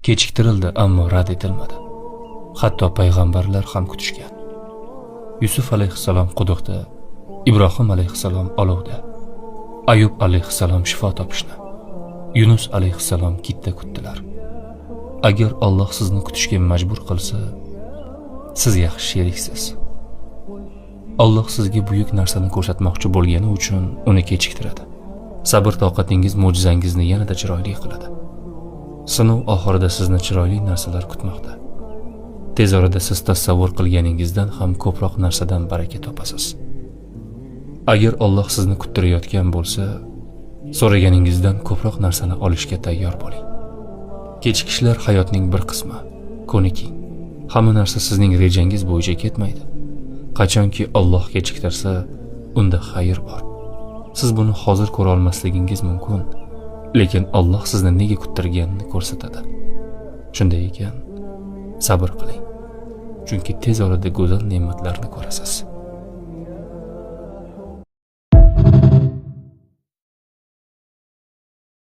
Kechiktirildi, ammo rad etilmadi. Hatto payg'ambarlar ham kutishgan. Yusuf alayhissalom quduqda, Ibrohim alayhissalom olovda, Ayub alayhissalom shifo topishni, Yunus alayhissalom kitda kutdilar. Agar Alloh sizni kutishga majbur qilsa, siz yaxshi sheriksiz. Alloh sizga buyuk narsani ko'rsatmoqchi bo'lgani uchun uni kechiktiradi. Sabr toqatingiz mo'jizangizni yanada chiroyli qiladi. Sinov oxirida sizni chiroyli narsalar kutmoqda. Tez orada siz tasavvur qilganingizdan ham ko'proq narsadan baraka topasiz. Agar Alloh sizni kuttirayotgan bo'lsa, so'raganingizdan ko'proq narsani olishga tayyor bo'ling. Kechikishlar hayotning bir qismi. Ko'niking. Hamma narsa sizning rejangiz bo'yicha ketmaydi. Qachonki Alloh kechiktirsa, unda xayr bor. Siz buni hozir ko'ra olmasligingiz mumkin, lekin Alloh sizni nega kuttirganini ko'rsatadi. Shunday ekan, sabr qiling. Chunki tez orada go'zal ne'matlarni ko'rasiz.